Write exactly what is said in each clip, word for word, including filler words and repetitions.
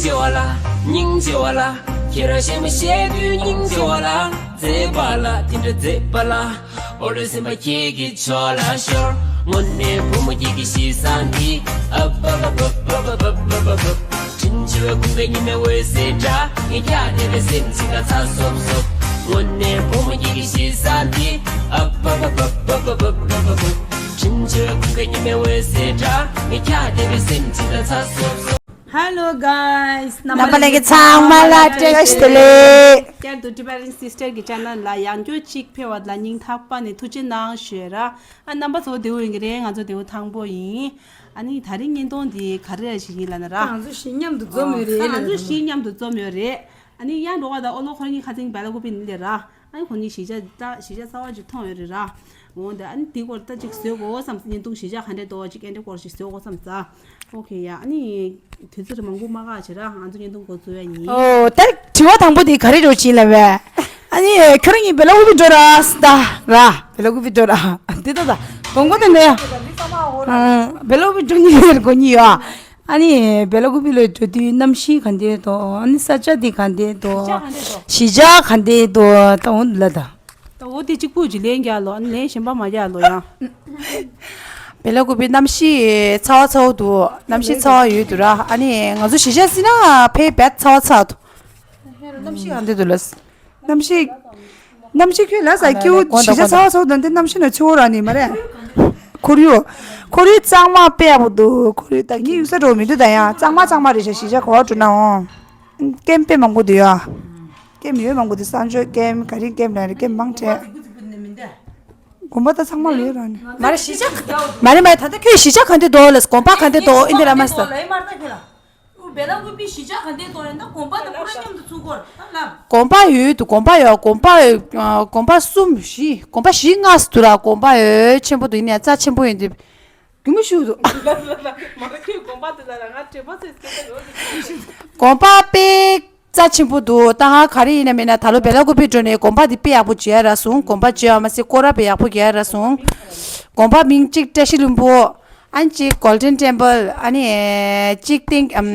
ཆེ་བ་ལ། སྙིང་རྗེ་བ་ལ། ཁྱེད་རང་གཞས་མ་བཤད་དུས་སྙིང་རྗེ་བ་ལ། མཛེས་པ་ལ་དེ་འདྲ་མཛེས་པ་ལ། འོ་ལོ་སེམས་པ་ཁྱེད་ཀྱི་ཕྱོགས་ལ་ཤོར། དངོས་གནས་བུ་མོ་ཁྱེད་ཀྱི་གཤིས་བཟང་འདི། ཨ་བ་བ་བ། དྲིན་ཆེ་བའི་ཁུང་བའི་ཉི་མའི་འོད་ཟེར་འདྲ། ངས་ཁྱག་བརྡེབས་པའི་སེམས་ཅིག་ལ་ཚ་སོབ་སོབ། དངོས་གནས་བུ་མོ་ཁྱེད་ཀྱི་གཤིས་བཟང་འདི། ཨ་བ་བ་བ། དྲིན་ཆེ་བའི་ཁུང་བའི་ཉི་མའི་འོད་ཟེར་འདྲ། ངས་ཁྱག་བརྡེབས་པའི་སེམས་ཅིག་ལ་ཚ་སོབ་སོབ། Hello guys. རྣམ་པ་ལྷན་རྒྱས་ཚང་མ་ལ་བཀྲ་ཤིས་བདེ་ལེགས། བསྐྱར་དུ་Tibetan Sister གི་channel ལ་ཡང་བསྐྱར་གཅིག་ཕེབས་པ་ལ་སྙིང་ཐག་པ་ནས་ཐུགས་རྗེ་གནང་ཞུ་ར། ཨ་རྣམ་པ་ཚོ་བདེ་པོ་ཡིན་གྱི་རེད། ང་ཚོ་བདེ་པོ་ཐང་པོ་ཡིན། ཨ་ནི་ད་རིང་བརྙན་ཐུང་འདི་ག་རེ་ཞིག་ཡིན་ལབ་ན་ར། ང་ཚོ་གཞས་མཉམ་དུ་འཛོམས་ཡོད་རེད། ང་ཚོ་གཞས་མཉམ་དུ་འཛོམས་ཡོད་རེད། ཨ་ནི་ཡང་འགྲོ་བ་དང་ཨོ་ལོ་ཁོ་རང་གཉིས་ཁ་སང་བེ་ལ་ཀུ་པི་ནས་ལས་ར། ཨ་ནི་ཁོ་གཉིས་གཞིས་ཆགས་ད་གཞིས་ཆགས་གསར་པ་ཅིག་མཐོང་ཡོད་རེད་ར། འོ་འདི་ཨ་ནི་དེའི་སྐོར་ད་ཅིག་བཟོས་གོ་བསམ། བརྙན་ཐུང་གཞིས་ཆགས་ག་འདྲས་འདུག་ཅིག་ཨེ་འདྲས་སྐོར་ཞིག་བཟོས་གོ་བསམ་ཙང་། ཨོ་ཁེ་ཡ། ཨ་ནི་དུས་ཚོད་མང་པོ་མ་བཀག་བྱས་ར། ང་ཚོ་བརྙན་ཐུང་འགོ་འཛུགས་ཡ་ཡིན། ཨོ་ད་དྲི་བ་དང་པོ་དེ་ག་རེ་འདྲ་བོ་ཅིག་ལབ་པས། ཨ་ནི་ཁྱོད་རང་གཉིས་བེ་ལ་ཀུ་པི་འགྲོ་ར་ད་ར། བེ་ལ་ཀུ་པི་འགྲོ་ར་འདི་ད་ད་དགོངས་པ་དེ་ནས། ཨ་བེ་ལ་ཀུ་པི་འགྲོ་ནི་ཡོད་དགོས་ནི་ཡོད། ཨ་ནི་བེ་ལ་ཀུ་པི་ལ་འགྲོ་དུས་གནམ་གཤིས་ག་འདྲས་འདུག་ཨ་ནི་ས་ཆ་འདི་ག་འདྲས་འདུག་གཞིས་ཆགས་ག་འདྲས་འདུག་ད་འོ་འདི་ལ་ད། ད་འོ་དེ་གཅིག་པུ་ཅིག་ལན་རྒྱག་ལོ། ཨ་ནི་ལན་གཞན་པ་མ་རྒྱག་ལོ་ཡང་། བེ་ལ་ཀུ་པི་གནམ་གཤིས་ཚ་བ་ཚ་བོ་འདུག་གནམ་གཤིས་ཚ་བ་ཡོད་འདུག་ར། ཨ་ནི་ང་ཚོ་གཞིས་ཆགས་ཟིན་ན་ཕའི་བེད་ཚ་བ་ཚ་འདུག་གནམ་གཤིས་ག་འདྲས་འདུག་ལ། གནམ་གཤིས། གནམ་གཤིས་ཁྱོད་ལ་ས་ཁྱེའུ་གཞིས་ཆགས་ཚ་བ་ཚ་བོ་དང་དེ་གནམ་གཤིས་ན་ཆུ་བོ་ར་ནི་མ་རེད། ཁོར་ཡུག་ཁོར་ཡུག་གཙང་མ་དཔེ་ཡག་པོ་འདུག་ཁོར་ཡུག་ད་ངའི་ཡུག་ས་འགྲོ་མི་འདུག་ད་ཡང་གཙང་མ་གཙང་མ་རེད་ཤག་གཞིས་ཆགས་ག་བ་འགྲོ་ནའང་། ཀེམ་དཔེ་མང་པོ་འདུག་ཡ། ཀེམ་ཡོད་མང་པོ་འདུག་གསང་སྤྱོད་ཀེམ་ག་རེ་ཀེམ་རེད། ཀེམ་མང་དྲགས། དགོན་པ་ད་ཚང་མ་ལོས་རང་ནི། མ་རེད་གཞིས་ཆགས། མ་རེད་མ་རེད། ད་ལྟ་ཁྱོད་གཞིས་ཆགས་ག་འདྲས་འདུག་ལབ། དགོན་པ་ག་འདྲས་འདུག་ཨིན་དེ་ར་མ་ས། བེ་ལ་ཀུ་པི་གཞིས་ཆགས་ག་འདྲས་འདུག་ཡང་ད་དགོན་པ་དང་ཁོ་རང་མཉམ་དུ་ཚུར་སྐོར་ད་ལབ། དགོན་པ་ཡོད་འདུག་དགོན་པ་ཡོད། དགོན་པ་ཨ་དགོན་པ་གསུམ་བཞི་དགོན་པ་བཞི་ལྔ་ཙམ་འདུག་ར། དགོན་པ་ཡོད་ཆེན་པོ་འདུག་ཡིན་ནའི་རྩ་ཆེན་པོ་ཡིན་དུས། རྒྱུ་མ་ཤུགས་འདུག་མ་ཁྱོད་དགོན་པ་དེ་ལ་ང་དྲན་པ་ཚོས་སྐད་ཆ་ཡོད་ཀྱི། དགོན་པ་དཔེ་རྩ་ཆེན་པོ་འདུག་ད་ང་ག་རེ་ཡིན་ན་མིན་ན་ད་ལོ་བེ་ལ་ཀུ་པི་འགྲོ་ནས་དགོན་པ་འདི་དཔེ་ཡག་པོ་བརྗེ་ཡ་རག་སོང་། དགོན་པ་བརྗེ་ཡ་མ་ཟད་སྐོར་ར་དཔེ་ཡག་པོ་རྒྱག་ཡ་རག་སོང་། དགོན་པ་མིང་གཅིག་བཀྲ་ཤིས་ལྷུན་པོ། ཨ་ནི་གཅིག་Golden Temple། ཨ་ནི་གཅིག་ཏིང་ཨམ་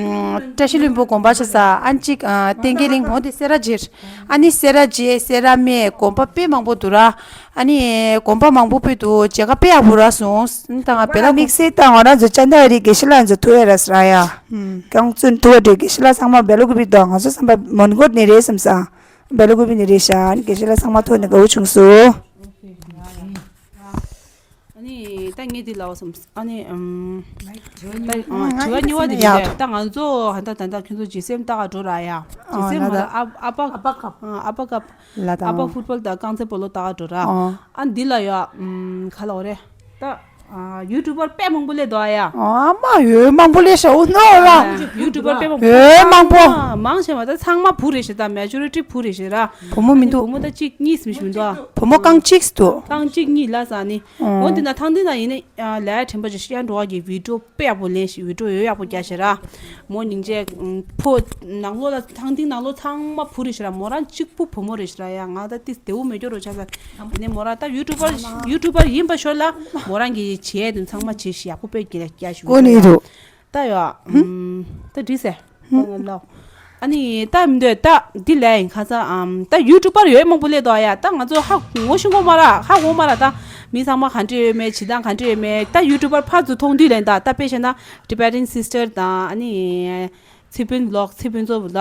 བཀྲ་ཤིས་ལྷུན་པོ་དགོན་པ་ཆགས་ས། ཨ་ནི་གཅིག་ཨ་སྟེང་སྐྱེས་གླིང་འོ་དེ་སེ་ར་བྱེས། ཨ་ནི་སེ་ར་བྱེས་སེ་ར་སྨད་དགོན་པ་དཔེ་མང་པོ་འདུག་ར། ཨ་ནི་དགོན་པ་མང་པོ་དཔེ་འདུག་མཇལ་ཁ་དཔེ་ཡག་པོ་རག་སོང་། ད་ང་བེ་ལ་དམིགས་བསལ་ད་ང་རང་ཚོ་ཅན་དཱ་ཡ་རི་དགེ་བཤེས་ལགས་ཚོ་ཐུག་ཡ་རག་ས་ར་ཡ། ཀང་ཙུན་ཐུག་པ་འདྲ་དགེ་བཤེས་ལགས་ཚང་མ་བེ་ལ་ཀུ་པི་འདུག་ང་ཚོ་བསམ་པ་མོན་གྷོ་ནས་རེད་བསམ་ས། བེ་ལ་ཀུ་པི་ནས་རེད་ཤག་ཨ་ནི་དགེ་བཤེས་ལགས་ཚང་མ་ཐུག་ནས་དགའ་བོ་བྱུང་སོང་། ཨ་ནི་ད་ངས་འདི་ལབ་བསམ། ཨ་ནི་ཨམ། ད་ཨ་དྲི་བ་གཉིས་པ་དེ་ཡ་རེད། ད་ང་ཚོ་ཧ་ད་ད་ད་ཁྱོད་ཚོ་ཇི་སེམ་ལྟ་ག་འགྲོ་ར་ཡ། ཇི་སེམ་མ་ལ་ཨ་ཨ་པ་ཨ་པ་ཀབ། ཨ་པ་ཀབ། ལ་ད་ཨ་པ་ཕུཊ་བོལ་དང་རྐང་རྩེད་སྤོ་ལོ་ལྟ་ག་འགྲོ་ར། ཨ་འདི་ལ་ཡ་ཨམ་ག་ལ་འོ་རེད། ད་ཨ་ཡུ་ཊུ་བར་དཔེ་མང་པོ་སླེབས་འདུག་ཨ་ཡ། ཨ་མ་ཡོད་མང་པོ་སླེབས་ཤག་འོ་ནོ་ལ། ཡུ་ཊུ་བར་དཔེ་མང་པོ་ཡོད་མང་པོ། མང་ཆེ་བ་ད་ཚང་མ་བུ་རེད་ཤག་ད་མེ་ཇོ་རི་ཊི་བུ་རེད་ཤག་ར། བུ་མོ་མི་འདུག་བུ་མོ་ད་གཅིག་གཉིས་མི་ཞིག་མི་འདུག་ཨ། བུ་མོ་རྐང་གཅིག་འདུག་རྐང་གཅིག་གཉིས་ལ་ཟ་ནི། འོ་འདི་ན་ཐང་འདི་ན་ཡིན་ན་ཡང་ལས་དྲན་པ་ཅིག་ཤི་ཡ་འགྲོ་བ་གི་བི་ཌིའོ་དཔེ་ཡག་པོ་ལེན་ཞིག་བི་ཌིའོ་ཡོད་ཡག་པོ་རྒྱག་ཤག་ར། མོ་སྙིང་རྗེ་ཕོ་ནང་ལོགས་ལ་ཐང་འདི་ནང་ལོགས་ཚང་མ་བུ་རེད་ཤག་ར། མོ་རང་གཅིག་པུ་བུ་མོ་རེད་ཤག་ར་ཡ། ང་ད་ཏིས་བདེ་བོ་མེད་སྐྱོ་རོ་ཆགས་ས། དེ་ནས་མོ་རང་ད་ཡུ་ཊུ་བར་ཡུ་ཊུ་བར་ཡིན་པ་ཞོར་ལ་མོ་རང་གི་བྱས་དོན་ཚང་མ་བྱས་ཤིག་ཡག་པོ་དཔེ་རྒྱག་ཤིག་གོ་ནི་འདུག་ད་ཡོ། ད་འདྲི་ཟེར། ད་ང་ལོ། ཨ་ནི་ད་མི་འདོད་ད་འདི་ལས་ཡིན་ཁ་ཚ་ཨམ་ད་ཡུ་ཊུ་བར་ཡོད་མང་པོ་སླེབས་འདུག་ཡ། ད་ང་ཚོ་ཧ་ངོ་ཤེས་གོ་མ་ར་ཧ་གོ་མ་ར། ད་མི་ཚང་མ་ག་འདྲ་ཡོད་མེད་བྱེད་སྟངས་ག་འདྲ་ཡོད་མེད་ད་ཡུ་ཊུ་བར་ཕར་ཚུར་མཐོང་དུས་ལན་ད་ད་དཔེ་བྱས་ན་Tibetan Sister དང་ཨ་ནི་ཚེ་ཕུན་ལོག་ཚེ་ཕུན་ཚོགས་ལ།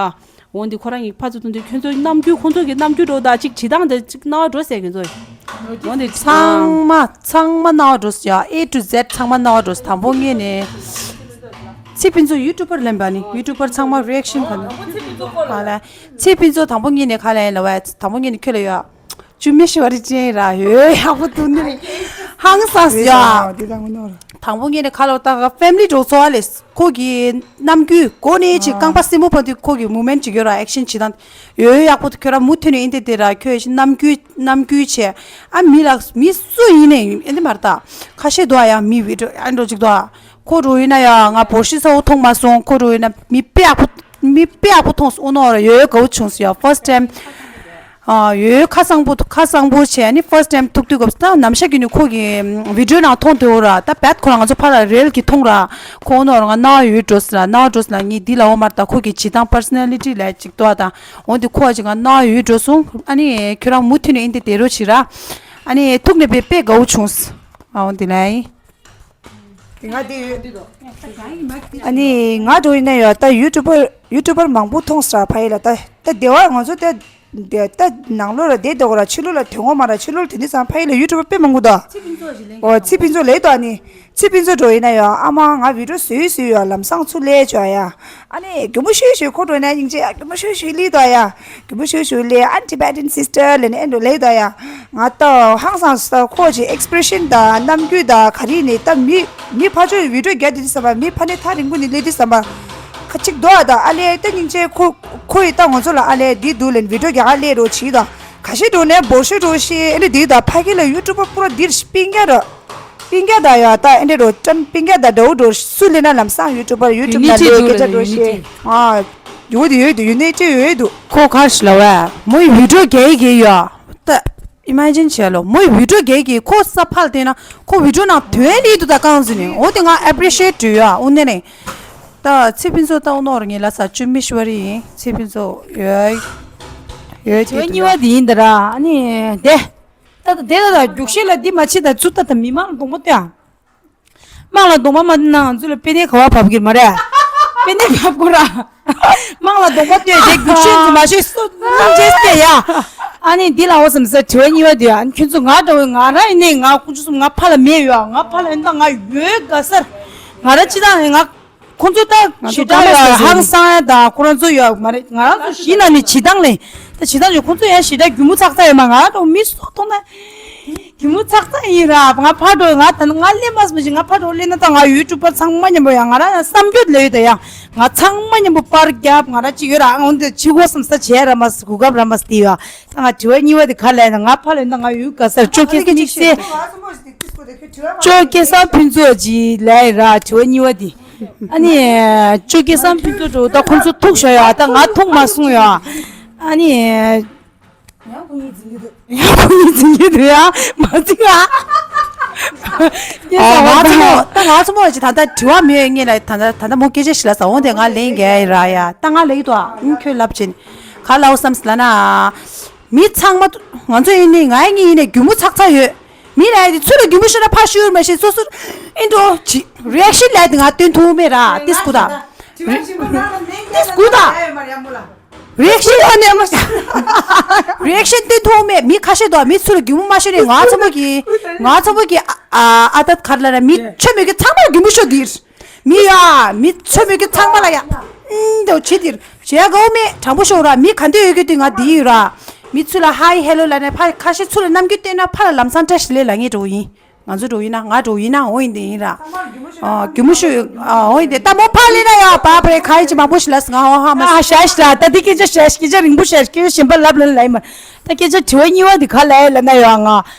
འོ་འདི་ཁོ་རང་གི་ཕར་ཚུར་མཐོང་དུས་ཁྱོད་ཚོའི་རྣམ་འགྱུར་ཁོང་ཚོ་གི་རྣམ་འགྱུར་འགྲོ་ད་ཅིག་བྱེད་སྟངས་དེ་ཅིག་རྣ་བ་འགྲོ་ཟེར་ཁྱོད་ཚོ། འོ་འདི་ཚང་མ་ཚང་མ་རྣ་བ་འགྲོ་ཟེར་ཡ། A to Z ཚང་མ་རྣ་བ་འགྲོ་ཟེར། དང་པོ་ངས་ནས་ཚེ་ཕུན་ཚོགས་ཡུ་ཊུ་བར་ལེན་པ་ནི་ཡུ་ཊུ་བར་ཚང་མ་རི་ཨེག་ཤན་ག་ནི་ག་ལ། ཚེ་ཕུན་ཚོགས་དང་པོ་ངས་ནས་ག་ལ་ཡིན་ལ་བ་དང་པོ་ངས་ནས་ཁྱོད་ལ་ཡོད། ཅུ་མེ་ཤི་བ་རི་ཅན་ར་ཡོད་ཡག་པོ་འདུག་ནི་ཧང་སངས་ཡ། དེ་དང་ནོར། དང་པོ་ངས་ནས་ཁ་ལོ་ཏང་ཕེ་མི་ལི་འགྲོ་ཚོ་ཨ་ལེ། ཁོ་གི་རྣམ་འགྱུར་གོ་ནས་ཅིག་རྐང་པ་སེན་མོ་བར་དུ་ཁོ་གི་མུ་མེན་ཊི་ཅིག་ཡོད་ར། ཨེག་ཤན་བྱེད་སྟངས་ཡོད་ཡག་པོ་ཁྱོད་ར་མུ་མཐུད་ནས་ཨིན་དེ་དེ་ར་ཁྱོད་རྣམ་འགྱུར་རྣམ་འགྱུར་བྱས་ཨ་མི་ལ་མི་སུ་ཡིན་ནས་ཨེ་འདི་མར་ད་ཁ་ཤས་འདུག་ཨ་ཡ། མི་བི་ཌིའོ་ཨ་འགྲོ་ཅིག་འདུག་ཨ། ཁོ་འགྲོ་ཡིན་ན་ཡ་ང་བོ་ཤི་ས་འུ་མཐོང་མ་སོང་། ཁོ་འགྲོ་ཡིན་ན་མི་དཔེ་ཡག་པོ་མི་དཔེ་ཡག་པོ་མཐོང་སོང་ཨོ་ནོ་ར་ཡོད་དགའ་བོ་བྱུང་སོང་ཡ། ཕར་སི་ཊི་ཊེམ། ཨ་ཡོད། ཁ་གསང་པོ་ཁ་གསང་པོ་བྱས་ནི་first time་ཐུག་དུས་སྐབས་སུ་ད་ནམ་ཞག་གི་ནི་ཁོ་གི་video་ནང་མཐོང་དེ་འོ་ར་ད་བད་ཁོ་རང་ང་ཚོ་ཕ་ལ་རེལ་གི་མཐོང་ར་ཁོ་འོ་ནོ་ར་ང་ན་ཡོད་འགྲོ་སི་ལ་ན་འགྲོ་སི་ལ་ངས་འདི་ལ་འོ་མར་ད་ཁོ་གི་བྱེད་སྟངས་personality་ལ་ཅིག་ཏོ་ད་འོ་འདི་ཁོ་ཅིག་ང་ན་ཡོད་འགྲོ་སོང་། ཨ་ནི་ཁྱོད་རང་མུ་མཐུད་ནས་ཨིན་དེ་དེ་རོ་ཆི་ར་ཨ་ནི་ཐུག་ནས་པེ་པེ་དགའ་བོ་བྱུང་སི་ཨ་འོ་འདི་ལ་ཡིན། ང་དེ་ཡོད། ཨ་ནི་ང་འགྲོ་ཡིན་ན་ཡོད་ད་YouTuber YouTuber་མང་པོ་མཐོང་སྲ་ཕ་ཡི་ལ་ད་ད་སྡེ་བ་ང་ཚོ་ད་ད་ནང་ལོ་ལ་བསྡད་འདུག་ར་ཕྱི་ལོ་ལ་དོན་ངོ་མ་ར་ཕྱི་ལོ་ལ་དེ་འདྲ་ཙང་ཕ་ཡི་ལ་YouTuber་དཔེ་མང་པོ་འདུག་ཨོ་ཚེ་ཕུན་ཚོགས་ལེགས་འདུག་ཨ་ནི་ཚེ་ཕུན་ཚོགས་འགྲོ་ཡིན་ན་ཡོད་ཨ་མ་ང་video་བཟོས་བཟོས་ཡོད་ལམ་སང་ཚུར་ལས་བྱོས་ཡ། ཨ་ནི་གད་མོ་ཤོད་ཤོད་ཁོ་འགྲོ་ན་སྙིང་རྗེ་ཡ་གད་མོ་ཤོད་ཤོད་ལི་དོ་ཡ། གད་མོ་ཤོད་ཤོད་ལི་ཨ་Tibetan sister་ལེ་ནི་ཨེ་འགྲོ་ལི་དོ་ཡ། ང་ཏོ་ཧང་སང་སི་ཁོ་ཅི་expression་དང་རྣམ་འགྱུར་དང་ག་རི་ནི་ད་མི་མི་ཕ་ཆོས་video་རྒྱ་དི་དི་སམ་པ་མི་ཕ་ནི་ཐ་རིང་པོ་ནི་ལི་དི་སམ་པ་ཁ་ཅིག་དོ་ཨ་ད་ཨ་ལེ་ད་སྙིང་རྗེ་ཁོ་ཁོ་ཡི་ད་ང་ཚོ་ལ་ཨ་ལེ་དི་དུ་ལེ་video་རྒྱ་ག་ལེ་རོ་ཆི་ད་ག་ཤི་འགྲོ་ནས་བོར་ཤི་འགྲོ་ཤི་ཨེ་འདྲ་དི་ད་ཕ་གི་ལ་YouTuber་པུ་ར་དིར་ཤི་པིང་རྒྱ་ར། པིང་རྒྱ་ད་ཡ་ད་ཨེ་འདྲ་རོ་ཀྲམ་པིང་རྒྱ་ད་འདྲ་བོ་འགྲོ་སུ་ལེ་ན་ལམ་སང་YouTuber་ཡུ་ཊུབ་ན་ལེ་སྐད་ཆ་འགྲོ་ཤེས་ཨ་ཡོད་དུ་ཡོད་དུ་ཡུ་ནེ་ཅི་ཡོད་དུ། ཁོ་ག་ཤི་ལ་བས་མོའི་video་རྒྱག་གི་ཡོད་ད་imagine་བྱས་ལོ་མོའི་video་རྒྱག་གི་ཁོ་ས་ཕལ་དེ་ན་ཁོ་video་ནང་དོན་ལི་དུ་ད་གང་ཟིན་ནི་འོ་དེ་ང་appreciate་དུ་ཡོད་འོ་ནེ་ནེ་ད་ཚེ་ཕུན་ཚོགས་ད་འོ་ནོར་ངེ་ལ་ས་ཅུ་མི་ཤི་བ་རི་ཡིན་ཚེ་ཕུན་ཚོགས་ཡོད་ཡོད་དེ་དུ་ཡ། ད་ད་དེ་ད་ད་རྒྱུགས་ཤེས་ལ་འདི་མ་བྱེད་ད་ཚུ་ད་ད་མི་མང་ལ་གདོང་པ་སྟོན་ཨ། དམངས་ལ་གདོང་པ་མ་བསྟན་ན་ང་ཚོ་ལ་པེ་ནེ་ག་བ་བབས་ཀྱི་མ་རེད། པེ་ནེ་བབས་དགོས་ར། དམངས་ལ་གདོང་པ་སྟོན་དེ་རྒྱུགས་ཤེས་ཚུ་མ་ཤེས་སུ་སྙིང་རྗེ་སྟེ་ཡ། ཨ་ནི་འདི་ལ་འོ་བསམ་ས་དྲི་བ་གཉིས་པ་དེ་ཡ་ཁྱོད་ཚོ་ང་འདྲ་བོ་ང་རང་ཡིན་ནས་ང་ཁོང་ཚོ་གསུམ་ང་ཕ་ལ་མེད་ཡོད་ང་ཕ་ལ་ཡིན་ད་ང་ཡོད་དགའ་སར་ང་རང་སྤྱི་བཏང་ནས་ང་། ཁོང་ཚོ་ད་ང་ཚོ་ཞེ་དྲག་ཀ་མ་ཡོད་ཟེར་ཧང་སང་ཡ་དང་ཁོ་རང་ཚོ་ཡོད་མ་རེད་ང་རང་ཚོ་གཞི་ནང་ནས་བྱེད་སྟངས་ལས་ད་བྱེད་སྟངས་ཀྱི་ཁོང་ཚོ་ཡང་ཞེ་དྲག་རྒྱུ་མོ་ཚག་ཚག་ཡོད་མ་ང་རང་ཚོ་མི་སུ་མཐོང་ན་རྒྱུ་མོ་ཚག་ཚག་ཡིན་ར་ང་ཕར་འགྲོ་ང་ད་ང་སླེབས་མ་སོང་ཞིག་ང་ཕར་འགྲོ་སླེབས་ན་ད་ང་ཡུ་ཊུབ་པ་ཚང་མ་མཉམ་པོ་ཡང་ང་རང་ཡང་བསམ་རྒྱུ་ལས་ཡོད་ད་ཡང་ང་ཚང་མ་མཉམ་པོ་པར་རྒྱབ་ང་རང་གཅིག་ཡོད་ར་ཨང་འོན་ཏེ་ཕྱི་གོ་བསམ་ས་བྱས་ར་མ་སི་གོ་སྐབས་ར་མ་སི་དེ་ཡོད་ད་ང་དྲི་བ་གཉིས་པ་དེ་ག་ལས་ན་ང་ཕར་ལོས་ན་ང་ཡུ་ག་སར་ཅོ་ཁེ་སི་མིག་སེ། ཅོ་སྐལ་བཟང་ཕུན་ཚོགས་ཀྱི་ལས་ར་དྲི་བ་གཉིས་པ་དེ། ཨ་ནི། ཅོ་སྐལ་བཟང་ཕུན་ཚོགས་འགྲོ་ད་ཁོང་ཚོ་ཐུག་ཤོག་ཡ་ད་ང་ཐུག་མ་སོང་ཡ། ཨ་ནི། ཡང་ཁོང་གཉིས་འཛིན་གྱི་འདུག་ཡང་ཁོང་གཉིས་འཛིན་གྱི་འདུག་ཡ་མ་འཛིན་ཨ། ང་ཚོ་མོ་ད་ང་ཚོ་མོ་ཅི་ད་ལྟ་དྲི་བ་མེད་ངེས་ལ་ད་ལྟ་ད་ལྟ་མོ་སྐད་ཆ་ཞིག་ལ་ས་འོང་དེ་ང་ལེན་གྱི་ར་ཡ་ད་ང་ལེན་གྱི་འདུག་ཨ་ཁྱོད་ལབ་ཅིན་ག་ལའོ་བསམ་སི་ལ་ན། མི་ཚང་མ་ང་ཚོ་ཡིན་ནི་ང་ཡིན་ནི་ཡིན་ནི་རྒྱུ་མོ་ཚག་ཚག་ཡོད། མི་ལ་ཡ་དེ་ཚུར་ལ་རྒྱུ་མོ་ཤོར་ན་ཕར་ཤོར་མ་ཤེས་སོ་སོ་ཨིན་འགྲོ་ཅི་reaction་ལ་ཡ་དེ་ང་སྟོན་ཐུབ་མེད་ར་ཏིས་ཀུ་ད་ཏིས་ཀུ་ད་reaction་ཡ་ནས་མ་reaction་སྟོན་ཐུབ་མེད་མི་ཁ་ཤས་དོ་མི་ཚུར་ལ་རྒྱུ་མོ་མ་ཤོར་ནས་ང་ཚོ་མོ་གི་ང་ཚོ་མོ་གི་ཨ་ཨ་ད་གར་ལ་ར་མི་ཆོ་མོ་གི་ཚང་མ་རྒྱུ་མོ་ཤོར་དེ་མི་ཡ་མི་ཆོ་མོ་གི་ཚང་མ་ལ་ཡ་ཨིན་འགྲོ་ཅི་དེ་བྱས་གོ་མེད་དྲང་པོ་ཤོར་ར་མི་ག་འདོད་ཡོད་གི་དེ་ང་དེ་ཡོད་ར་མི་ཚུར་ལ་hi hello་ལ་ནས་ཕ་ཁ་ཤས་ཚུར་ལ་རྣམ་འགྱུར་བསྟན་ན་ཕ་ལ་ལམ་སང་བཀྲ་ཤིས་ལེ་ལ་ངེས་འགྲོ་ཡིན། ང་ཚོ་འགྲོ་ཡིན་ན་ང་འགྲོ་ཡིན་ན་འོ་ཡིན་དེ་ཡིན་ར། ཨ་རྒྱུ་མོ་ཤོད་ཨ་འོ་ཡིན་དེ་ད་མོ་ཕ་ལེ་ན་ཡ་པ་པ་རེ་ཁ་ཡིན་ཅི་མང་པོ་ཞིག་ལ་ང་ཧོ་ཧ་མ་ཨ་ཤ་ཤ་ད་དེ་སྐད་ཆ་ཤ་ཤ་སྐད་ཆ་རིང་པོ་ཤ་ཤ་སྐད་ཆ་གཞན་པ་ལབ་ལབ་ལ་ཡིན་མ་ད་སྐད་ཆ་དྲི་བ་གཉིས་པ་དེ་ག་ལ་ཡ་ལ་ན་ཡོད་ང་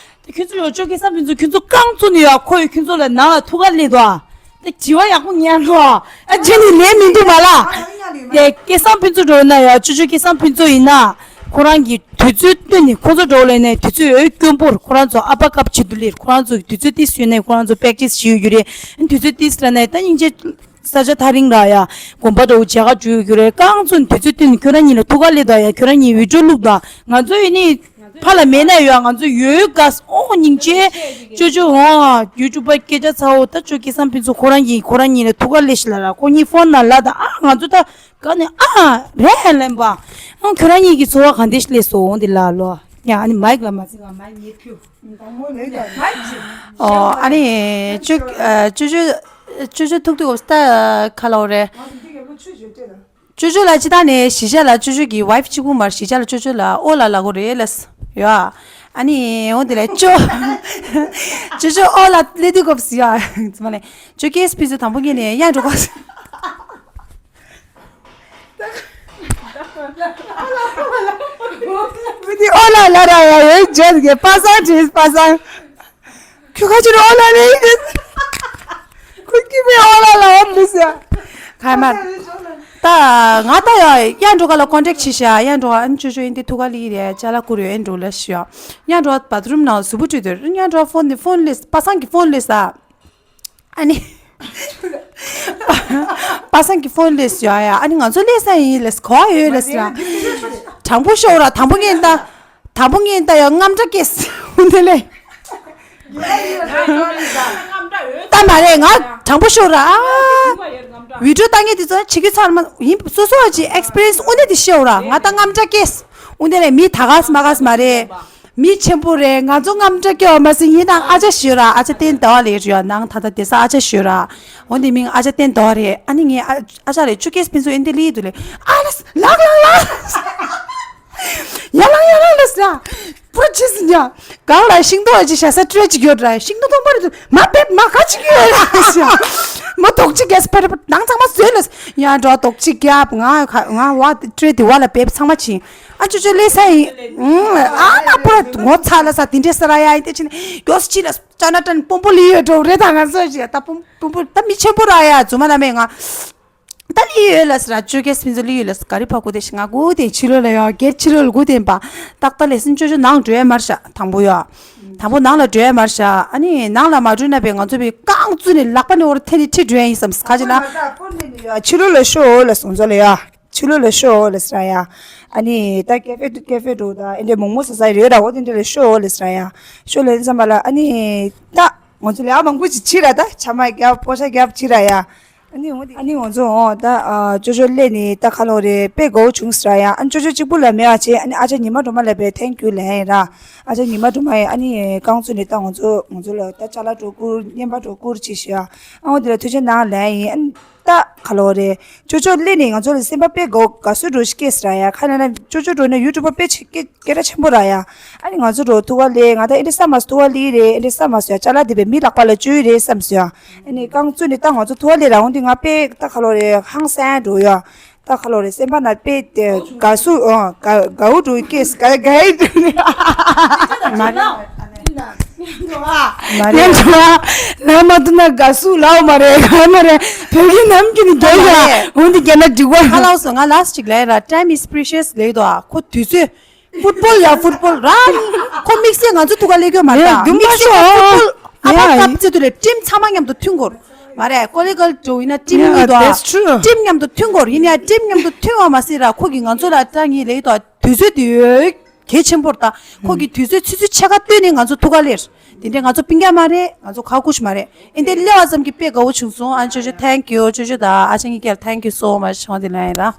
ད་ཁྱོད་ཚོ་ཡོད་ཅོ་སྐལ་བཟང་ཕུན་ཚོགས་ཁྱོད་ཚོ་རྐང་བཙུགས་ནས་ཡོད་ཁོ་ཡོད་ཁྱོད་ཚོ་ལ་ནང་ལ་ཐུག་ག་སླེབས་དོ་ཨ། ད་དྲི་བ་ཡག་པོ་ཉན་ལོ། ཨ་ཅེ་ནི་ལན་མི་འདུག་མ་ལ། དེ་སྐལ་བཟང་ཕུན་ཚོགས་འགྲོ་ན་ཡ་ཅོ་ཅོ་སྐལ་བཟང་ཕུན་ཚོགས་ཡིན་ན། ཁོ་རང་གི་དུས་ཚོད་བཏོན་ནས་ཁོ་ཚོ་འགྲོ་ལེ་ནས་དུས་ཚོད་འོས་སྐྱོན་པོར་ཁོ་རང་ཚོ་ཨ་པ་ཀབ་བྱེད་དུ་ལེར་ཁོ་རང་ཚོ་གི་དུས་ཚོད་ཏིས་ཡོད་ནས་ཁོ་རང་ཚོ་པེག་ཊིས་བྱེད་ཡོད་རྒྱུ་རེད། དུས་ཚོད་ཏིས་ར་ནས་ད་སྙིང་རྗེ་ས་ཆ་ཐག་རིང་ར་ཡ་དགོན་པ་འདྲ་བོ་མཇལ་ཁ་འགྲོ་ཡོད་རྒྱུ་རེད། རྐང་ཚོ་དུས་ཚོད་བཏོན་ནས་ཁྱོད་རང་གཉིས་ལ་ཐུག་ག་སླེབས་དང་ཡ་ཁྱོད་རང་གཉིས་བི་ཌིའོ་བླུགས་དང་ང་ཚོ་ཡིན་ནི། ཕ་ལ་མེད་ན་ཡོད་ང་ཚོ་ཡོད་དགའ་ཨོ་སྙིང་རྗེ། ཅོ་ཅོ་ཨོ་ཡུ་ཊུབ་པ་སྐད་ཆ་ཚ་བོ་ད་ཅོ་སྐལ་བཟང་ཕུན་ཚོགས་ཁོ་རང་གིས་ཁོ་རང་གཉིས་ལ་ཐུག་ག་ལེ་ཤི་ལ་ར་ཁོ་གཉིས་ཕོན་ན་ལ་ད་ཨ་ང་ཚོ་ད་ག་ནས་ཨ་རེད་ལེན་པ་ཨང་ཁྱོད་རང་གཉིས་ཀྱི་འཚོ་བ་ག་འདྲ་ཞིག་ལས་སོང་འདི་ལ་ལོ་ཡ་ཨ་ནི་མའིག་ལ་མ་ཟིག་ཨ་མའིག་ཉེ་ཕུ་ཨོ་ཨ་ནི་ཅོ་ཅོ་ཅོ་ཅོ་ཐུག་ཐུག་ད་ག་ལ་འོ་རེད། ཅོ་ཅོ་ལ་ཅི་ད་ནས་གཞིས་ཆགས་ལ་ཅོ་ཅོ་གི་ཝའིཕ་གཅིག་པུ་མར་གཞིས་ཆགས་ལ་ཅོ་ཅོ་ལ་ཨོ་ལ་ལ་གོ་རེ་ལས་ཡོ། ཨ་ནི་འོ་དེ་ལས་ཅོ་ཅོ་ཅོ་ཨོ་ལ་ལེ་དུ་གོ་སི་ཡ་ཙི་མ་ལེ་ཅོ་ཀེ་སི་ཕི་ཟུ་དང་པོ་ངེ་ནས་ཡང་འགྲོ་གོ་སི་མི་དེ་ཨོ་ལ་ལ་ར་ཡ་ཡོད་ཇོ་གི་པ་སང་ཅིས་པ་སང་། ཁྱོད་ཁ་ཅིག་ཨོ་ལ་ལེ་ཡིན། ཁོ་ཀི་མེ་ཨོ་ལ་ལ་ཨོ་མི་ཟེར། ཁ་མ། ད་ ད་ང་ད་ཡ་ཡ་འགྲོ་ག་ལ་ཀོན་ཊེག་བྱེད་ཤག་ཡ་འགྲོ་ག་ཨན་ཅོ་ཅོ་ཨིན་དེ་ཐུག་ག་ལི་རེད་ཅ་ལག་ཁུར་ཡོད་ཨན་འགྲོ་ལ་ཤི་ཡ། ཡ་འགྲོ་བ་བ་ཐི་རུམ་ནང་གཟུགས་པོ་བཀྲུས་དུས་ཡ་འགྲོ་བ་ཕོན་ནི་ཕོན་ལེས་པ་སངས་ཀྱི་ཕོན་ལེས་ཨ། ཨ་ནི། པ་སངས་ཀྱི་ཕོན་ལེས་ཡ་ཡ་ཨ་ནི་ང་ཚོ་ལེས་ས་ཡིན་ལེས་གོ་ཡོད་ལེས་ར། དྲང་པོ་ཤོད་ར་དང་པོ་ངས་ད། དང་པོ་ངས་ད་ཡ་རྔམ་སྐྲག་སྐྱེས། འོན་ཏེ་ལེ། ད་མ་རེད་ང་དྲང་པོ་ཤོད་ར། ཨ། བི་ཌིའོ་ལྟ་མཁན་དེ་ཚོ་ཆི་གི་ཚར་མ་ཡིན་སོ་སོ་ཨ་ཅི་ཨེག་སི་པི་རི་ཡན་སི་འོ་ནས་དེ་ཤེས་ར་ང་ད་རྔམ་སྐྲག་སྐྱེས། འོན་ཏེ་ལེ་མི་ད་ག་སི་མ་ག་སི་མ་རེད། མི་ཆེན་པོ་རེད་ང་ཚོ་རྔམ་སྐྲག་སྐྱེ་བ་མ་ཟིན་ཡིན་ནའང་ཨ་ཅག་ཤོད་ར་ཨ་ཅག་བསྟན་ཟླ་བ་ལེ་རེད་ཡ་ནང་ད་ད་དེ་ས་ཨ་ཅག་ཤོད་ར། འོན་ཏེ་མིང་ཨ་ཅག་བསྟན་ཟླ་བ་རེད་ཨ་ནི་ངས་ཨ་ཨ་ཅག་རེད་ཆུ་སྐྱེས་ཕིན་ཚོ་ཨིན་ཏེ་ལི་དུ་ལེ་ཨ་ལ་ལག་ལག་ལག་ཡ་ལང་ཡ་ལང་ལ་ཟ། པུ་ར་ཅི་ཟིན་ཡ། གང་ལ་ཤིང་ཏོག་ཅི་ཤ་ས་སྤྲོད་ཅིག་ཡོད་ར་ཤིང་ཏོག་ཐོག་མར་དུ་མ་བེབ་མ་ག་ཅིག་ཡོད་ར་ཟ། མ་དོག་ཅིག་གེ་སི་ཕ་ར་ནང་ཚང་མ་ཟོས་ལ་ཡ་འགྲོ་དོག་ཅིག་རྒྱབ་ང་ང་བ་སྤྲོད་དེ་བ་ལ་བེབ་ཚང་མ་ཕྱིན་ཨ་ཅོ་ཅོ་ལེ་ས་ཡིན། ཨ་ན་པུ་ར་ངོ་ཚ་ལ་ས་དེ་འདྲེ་ས་ར་ཡ་ཡིན་ཏེ་ཕྱིན་གོ་སི་ཅི་ལ་ཅ་ན་ཏན་པོམ་པོ་ལི་ཡོད་འགྲོ་རེད་ད་ང་ཚོ་ཅི་ད་པོམ་པོམ་པོ་ད་མི་ཆེན་པོ་ར་ཡ་རྫུན་མ་ན་མེད་ང་། ད་ལི་ཡོད་ལ་སི་ར་ཅོ་ཀེ་སི་ཕིན་ཚོ་ལི་ཡོད་ལ་སི་ག་རི་ཕ་གུ་དེ་ཤི་ང་གུ་དེ་ཕྱི་ལོ་ལ་ཡོད་སྒེར་ཕྱི་ལོ་ལ་གུ་དེ་པ་ཏག་ཏག་ལེ་སིན་ཅོ་ཅོ་ནང་འགྲོ་ཡ་མར་ཤ་དང་པོ་ཡོད། དང་པོ་ནང་ལ་འགྲོ་ཡ་མར་ཤ་ཨ་ནི་ནང་ལ་མ་འགྲོ་ན་པའི་ང་ཚོ་པའི་རྐང་བཙུན་ནས་ལག་པ་ནས་འོར་ཐེ་ནི་ཁྲི་འགྲོ་ཡ་ཡིན་བསམ་སི་ཁ་ཅི་ལ། ཕྱི་ལོ་ལ་ཤོ་ལ་སོང་ཚོ་ལ་ཡ་ཕྱི་ལོ་ལ་ཤོ་ལ་སི་ར་ཡ་ཨ་ནི་ད་ཀེ་ཧྥེ་ཀེ་ཧྥེ་འགྲོ་ད་ཨེ་འདྲ་མོག་མོག་ཟ་ཟ་ཡི་རེད་ར་འོ་དེ་འདྲ་ལ་ཤོ་ལ་སི་ར་ཡ་ཤོ་ལ་བསམ་པ་ལ་ཨ་ནི་ད་ང་ཚོ་ལ་ཡ་མང་པོ་ཅིག་ཕྱི་ར་ད་ཆ་མ་རྒྱབ་པོ་ཤ་རྒྱབ་ཕྱི་ར་ཡ། ཨ་ནི་འོ་དེ་ཨ་ནི་ང་ཚོ་འོ་ད་ཨ་ཅོ་ཅོ་སླེབས་ནས་ད་ཁ་ལོ་རེད་དཔེ་དགའ་བོ་བྱུང་ཟེར་ཡ་ཨ་ཅོ་ཅོ་གཅིག་པུ་ལ་མེད་པ་བྱས་ཨ་ནི་ཨ་ཅག་ཉི་མ་སྒྲོལ་མ་ལ་དཔེ་ཐེང་ཀིའུ་ལབ་ཡ་ཡིན་ར། ཨ་ཅག་ཉི་མ་སྒྲོལ་མ་ཡིས་ཨ་ནི་རྐང་བཙུགས་ནས་ད་ང་ཚོ་ང་ཚོ་ལ་ད་ཅ་ལག་སྤྲོད་བསྐུར་རྔན་པ་སྤྲོད་བསྐུར་ཅིག་ཞུ་ཡ་ཨ་འོ་དེ་ལ་ཐུགས་རྗེ་གནང་ལབ་ཡ་ཡིན་ཨ་ནི་ད་ཁ་ལོ་རེད་ཅོ་ཅོ་སླེབས་ནས་ང་ཚོ་ལ་སེམས་པ་དཔེ་དགའ་བོ་དགའ་བསུ་འདྲ་ཞིག་སྐྱེས་ཟེར་ཡ་ཁ་ན་ན་ཅོ་ཅོ་འགྲོ་ནས་ཡུ་ཊུབ་པ་དཔེ་ཆེ་སྐད་སྐད་གྲགས་ཆེན་པོ་རག་ཡ། ཨ་ནི་ང་ཚོ་འགྲོ་ཐུག་པ་ལས་ང་ད་ཨེ་འདྲ་ས་མ་ཐུག་པ་ལི་རེད་ཨེ་འདྲ་ས་མ་སོ་ཡ་ཅ་ལག་འདི་བས་མི་ལག་པ་ལ་བཅོལ་ཡི་རེད་བསམ་སོ་ཡ། ཨ་ནི་རྐང་བཙུགས་ནས་ད་ང་ཚོ་ཐུག་པ་ལས་རང་འདི་ང་དཔེ་ད་ཁ་ལོ་རེད་ཧང་སང་འགྲོ་ཡ། ད་ཁ་ལོ་རེད་སེམས་པ་ན་དཔེ་དེ་དགའ་སུ་ཨ་དགའ་དགའ་བོ་འགྲོ་ཡི་སྐད་དགའ་དགའ་ཡི་འགྲོ་ནི། མ་རེད། མ་རེད། ཉན་ཐུབ་ཨ། ལབ་མ་ཐུབ་ན་དགའ་སུ་ལའོ་མ་རེད་ག་མ་རེད། བོད་སྐད་ནམ་རྒྱུན་ནི་རྒྱལ་ཡ། འོན་ཏེ་རྒྱལ་ན་འགྲིག་པ། ཁ་ལགས་སོ་ང་ལ་སི་ཅིག་ལས་ར་time is precious ལས་དོ་ཨ་ཁོ་དུས་ཚོད། ཕུཊ་བོལ་ཡ་ཕུཊ་བོལ་ར། ཁོ་དམིགས་བསལ་ང་ཚོ་ཐུག་ག་ལས་གོ་མ་རེད་ད། དམིགས་བསལ་ཕུཊ་བོལ་ཨ་ཕ་ཀབ་ཚེ་དུ་ལས་ཊིམ་ཚང་མ་མཉམ་དུ་མཐུན་དགོས། མ་རེད་ཀོ་ལི་གལ་འགྲོ་ཡིན་ན་ཊིམ་གཉིས་དོ་ཨ། ཊིམ་མཉམ་དུ་མཐུན་དགོས་ཡིན་ཡ་ཊིམ་མཉམ་དུ་མཐུན་བ་མ་སྲིད་ར་ཁོ་གིས་ང་ཚོ་ལ་ད་ངས་ལས་དོ་ཨ་དུས་ཚོད་དུ་ཡོད། གལ་ཆེན་པོར་ད། ཁོ་གི་དུས་ཚོད་ཆུ་ཚོད་ཕྱེད་ཀ་བཏོན་ནས་ང་ཚོ་ཐུག་ག་ལེར། དེ་འདྲས་ང་ཚོ་སྤུན་ཀྱག་མ་རེད་ང་ཚོ་ཁ་ཁུ་ཞིག་མ་རེད། ཨེ་འདྲས་སླེབས་པ་ཙམ་གྱིས་དཔེ་དགའ་བོ་བྱུང་སོང་ཨ་ཅོ་ཅོ་thank you ཅོ་ཅོ་དང་ཨ་ཅག་གཉིས་ཀར་thank you so much ཧོ་དེ་ལ་ཡིན་ར།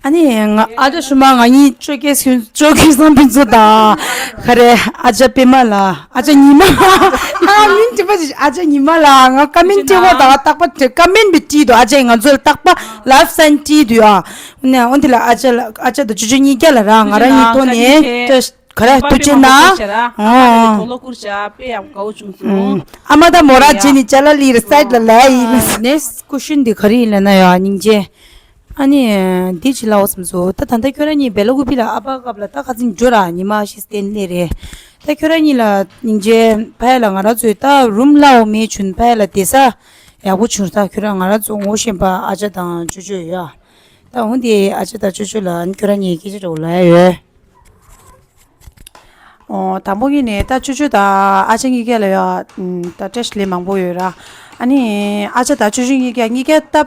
ཨ་ནི་ང་ཨ་ཅག་ཤུ་མ་ང་གཉིས་ཅོ་ཀེ་སི་ཅོ་ཀེ་སང་ཕིན་ཚོ་དང་། ཁ་རེ་ཨ་ཅག་པད་མ་ལ་ཨ་ཅག་ཉི་མ་ལ། ཨ་མིང་དྲི་བ་ཅིག་ཨ་ཅག་ཉི་མ་ལ་ང་ཀ་མེན་བྲིས་པ་དང་རྟག་པ་ཀ་མེན་བི་བྲིས་འདུག་ཨ་ཅག་ང་ཚོ་ལ་རྟག་པ་ལབ་སན་བྲིས་འདུག་ཨ། ནས་འོན་ཏེ་ལ་ཨ་ཅག་ལ་ཨ་ཅག་དང་ཅོ་ཅོ་གཉིས་ཀ་ལ་ར་ང་རང་གཉིས་ཐོག་ནས་ཁ་ར་ཐུགས་རྗེ་གནང་། ཨོ། ཨ་མ་ད་མོ་ར་བྱེད་ནི་ཅ་ལ་ལི་རི་སའིད་ལ་ལ་ཡིན། ནེགསི་ཀུ་ཤན་འདི་ག་རེ་ཡིན་ལབ་ན་ཡ་སྙིང་རྗེ། ཨ་ནི་འདི་ཅི་ལའོ་བསམ་སོང་ད་ད་ལྟ་ཁྱོད་རང་གཉིས་བེ་ལ་ཀུ་པི་ལ་ཨ་ཕ་སྐབས་ལ་ད་ཁ་ཚིག་འཇོ་ར་ཉི་མ་ཤི་སྟན་ལེ་རེད། ད་ཁྱོད་རང་གཉིས་ལ་སྙིང་རྗེ་ཕ་ཡ་ལ་ང་རང་ཚོའི་ད་རུམ་ལའོ་མེ་ཆུན་ཕ་ཡ་ལ་བསྡད་ས་ཡག་པོ་བྱུང་ད་ཁྱོད་རང་ང་རང་ཚོ་ངོ་ཤེས་པ་ཨ་ཅག་དང་ཅོ་ཅོ་ཡོད་ཨ། ད་འོན་ཏེ་ཨ་ཅག་དང་ཅོ་ཅོ་ལ་ཁྱོད་རང་གཉིས་སྐད་ཆ་འདྲ་བོ་ལབ་ཡ་ཡོད། ཨོ་དང་པོ་ངས་ནས་ད་ཅོ་ཅོ་དང་ཨ་ཅག་གཉིས་ཀ་ལ་ཡ་ད་བཀྲ་ཤིས་ལེ་མང་པོ་ཡོད་ར། ཨ་ནི་ཨ་ཅག་དང་ཅོ་ཅོ་གཉིས་ཀ་གཉིས་ཀ་ད་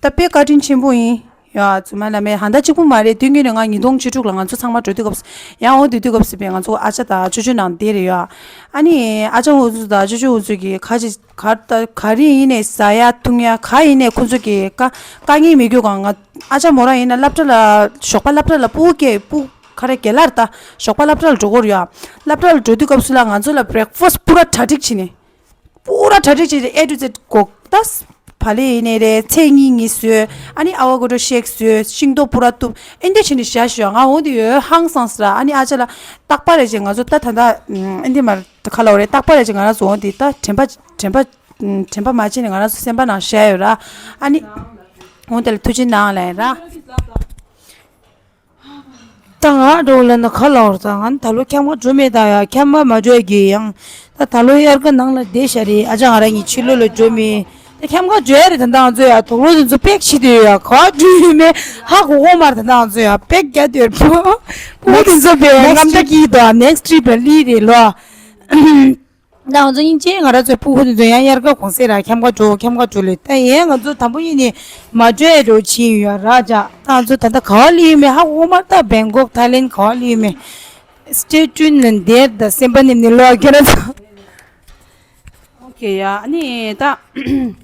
ད་དཔེ་བཀའ་དྲིན་ཆེན་པོ་ཡིན། ཡ་ཙུ་མ་ལ་མེ་ཧན་ད་གཅིག་པུ་མ་རེད་དུས་ངན་ནས་ང་ཉིས་སྟོང་བཅུ་དྲུག་ལ་ང་ཚོ་ཚང་མ་འགྲོ་དུས་སྐབས་སུ་ཡང་འོ་དུས་དུས་སྐབས་སུ་པས་ང་ཚོ་ཨ་ཅག་དང་ཅོ་ཅོ་ནང་བསྡད་རེད་ཡ། ཨ་ནི་ཨ་ཅག་འུ་ཚོ་དང་ཅོ་ཅོ་འུ་ཚོ་གི་ག་ཅི་ག་ད་ག་རེ་ཡིན་ནས་ཟ་ཡ་འཐུང་ཡ་ག་ཡིན་ནས་ཁོ་ཚོ་གི་དཀའ་དཀའ་ངལ་མི་དགོས་གང་ང་ཨ་ཅག་མོ་རང་ཡིན་ན་སློབ་གྲྭ་ལ་ཞོགས་པ་སློབ་གྲྭ་ལ་སྤུ་གུ་སྐྱེ་སྤུ་གུ་ག་རེ་དགེ་ལར་ད་ཞོགས་པ་སློབ་གྲྭ་ལ་འགྲོ་དགོས་རེད་ཡ། སློབ་གྲྭ་ལ་འགྲོ་དུས་སྐབས་སུ་ལ་ང་ཚོ་ལ་བྷེ་རེག་ཕ་སི་ཊི་པུ་ར་གྲ་སྒྲིག་བྱས་ནས། པུ་ར་གྲ་སྒྲིག་བྱས་ཏེ་ཨེ་ཊུ་ཛེ་ཌི་གོ་ད། བག་ལེབ་ཡིན་ནའི་རེད་ཚལ་གཉིས་གཉིས་བཟོས་ཨ་ནི་ཨ་བ་ཀ་ཌོ་ཤེག་བཟོས་ཤིང་ཏོག་པུ་ར་གཏུབ་ཨེ་འདྲ་བྱས་ནས་བཞག་ཞུ་ང་འོང་དེ་ཡོད་ཧང་སངས་ར་ཨ་ནི་ཨ་ཅག་ལ་རྟག་པར་རེ་བྱས་ང་ཚོ་ད་ད་ད་ཨེ་འདྲ་མར་ཁ་ལོ་རེད་རྟག་པར་རེ་བྱས་ང་རང་ཚོ་འོང་དེ་ད་དྲན་པ་དྲན་པ་དྲན་པ་མ་བྱས་ནས་ང་རང་ཚོ་སེམས་པ་ནང་བཞག་ཡོད་ར་ཨ་ནི་འོང་དེ་ལ་ཐུགས་རྗེ་གནང་ལབ་ཡིན་ར། ད་ང་འགྲོ་ལ་ན་ཁ་ལོ་ར་ད་ང་ད་ལོ་ཁྱམས་ཁ་འགྲོ་མེད་ད་ཡ་ཁྱམས་ཁ་མ་འགྲོ་གི་ཡང་ད་ད་ལོ་དབྱར་ཁ་ནང་ལ་བསྡད་ཤ་རེད་ཨ་ཅག་ང་རང་གཉིས་ཕྱི་ལོགས་ལ་འགྲོ་མེད་ ད་ཁྱམས་ཁ་འགྲོ་ཡ་རེད། ད་ལྟ་ང་ཚོ་ཡ་དུག་ལོག་དེ་ཚོ་པེག་བྱེད་དུ་ཡོད་ཡ། ག་བ་འགྲོ་ཡོད་མེད་ཧ་གོ་གོ་མ་རེད། ད་ལྟ་ང་ཚོ་ཡ་པེག་རྒྱག་དུ་ཡོད། ཕྲུ་གུ་དེ་ཚོ་པེག་next རྔམ་ཁྲ་གི་དོ་next trip ལ་ལི་རེད་ལོ། ད་ང་ཚོ་སྙིང་རྗེ། ང་རང་ཚོའི་ཕྲུ་གུ་དེ་ཚོ་ཡང་དབྱར་ཁ་གུང་སེང་ར་ཁྱམས་ཁ་འགྲོ་ཁྱམས་ཁ་འགྲོ་ལེ། ད་ཡན་ང་ཚོ་དང་པོ་ཡིན་ནི་མ་འགྲོ་ཡ་འགྲོ་ཕྱིན་ཡོད་ར་ཅག་ད་ང་ཚོ་ད་ལྟ་ག་བ་ལི་ཡོད་མེད་ཧ་གོ་གོ་མ་རེད། ད་བེང་ཀོག་ཐའི་ལེན་ག་བ་ལི་ཡོད་མེད། Stay tuned and there the སེམས་པ་ནེམ་ནི་ལོ་ཁྱེད་རང་ཚོ། ཨོ་ཁེ་ཡ། ཨ་ནི་ད་ད་